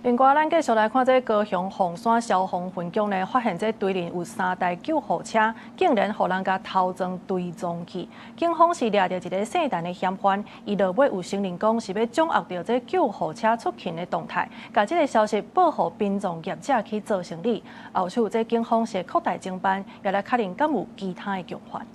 另外，咱繼續來看這高雄鳳山消防分局呢，發現這堆裡有三台救護車，竟然予人共偷裝追蹤器。警方是掠著一个姓陳的嫌犯，伊落尾有承認講是欲掌握著這救護車出勤的動態，共這个消息報予殯葬業者去做生理。後續這警方是擴大偵辦，也來確認敢有其他的共犯。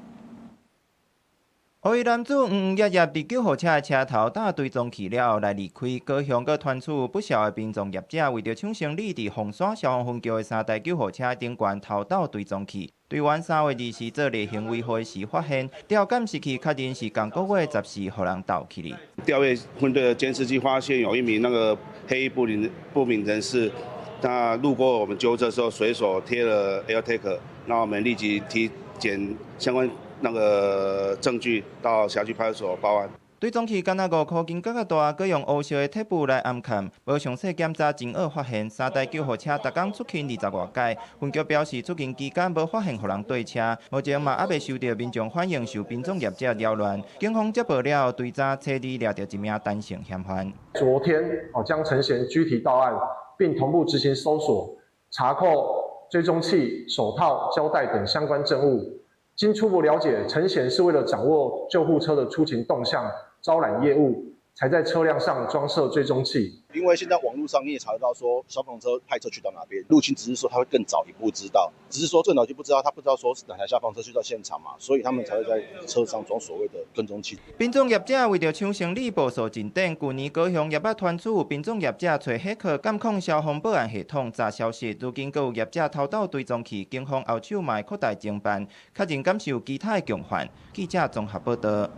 黑衣男子踽踽掖掖佇救護車的車頭搭追蹤器了後來離開，高雄閣傳出不肖的殯葬業者為著搶生理，佇鳳山消防分局的三台救護車頂懸偷鬥追蹤器。隊員3月24做例行維護時發現，調監視器確認是仝個月十四予人盜去的。調閱分隊的監視器發現有一名那個黑衣不明人士，那路過我們救護車的時候，隨手貼了 AirTag，那我們立即提檢相關那個證據到轄區派出所報案。追蹤器敢若5箍金閣較大，閣用烏色的鐵布來掩蓋，無詳細檢查，真惡發現三台救護車逐工出勤20外擺。分局表示，出勤期間無發現予人綴車，目前嘛猶未收著民眾反映受殯葬業者擾亂。警方接報了後，追查初二掠著一名陳姓嫌犯。昨天哦，將陳賢拘提到案，並同步執行搜索、查扣追蹤器、手套、膠帶等相關證物。經初步了解，陳賢是為了掌握救護車的出勤動向，招攬業務，才在車輛上裝設追蹤器。因為現在網絡上你也查得到，說消防車派車去到哪邊，入侵只是說他會更早一步知道，只是說更早就不知道，他不知道說是哪台消防車去到現場嘛，所以他們才會在車上裝所謂的跟蹤器。殯葬業者為著搶生理，步數進展，舊年高雄也捌傳出有殯葬業者揣黑客監控消防報案系統詐消息，如今閣有業者偷鬥追蹤器，警方後手嘛會擴大偵辦，確認敢是有其他的共犯。記者綜合報導。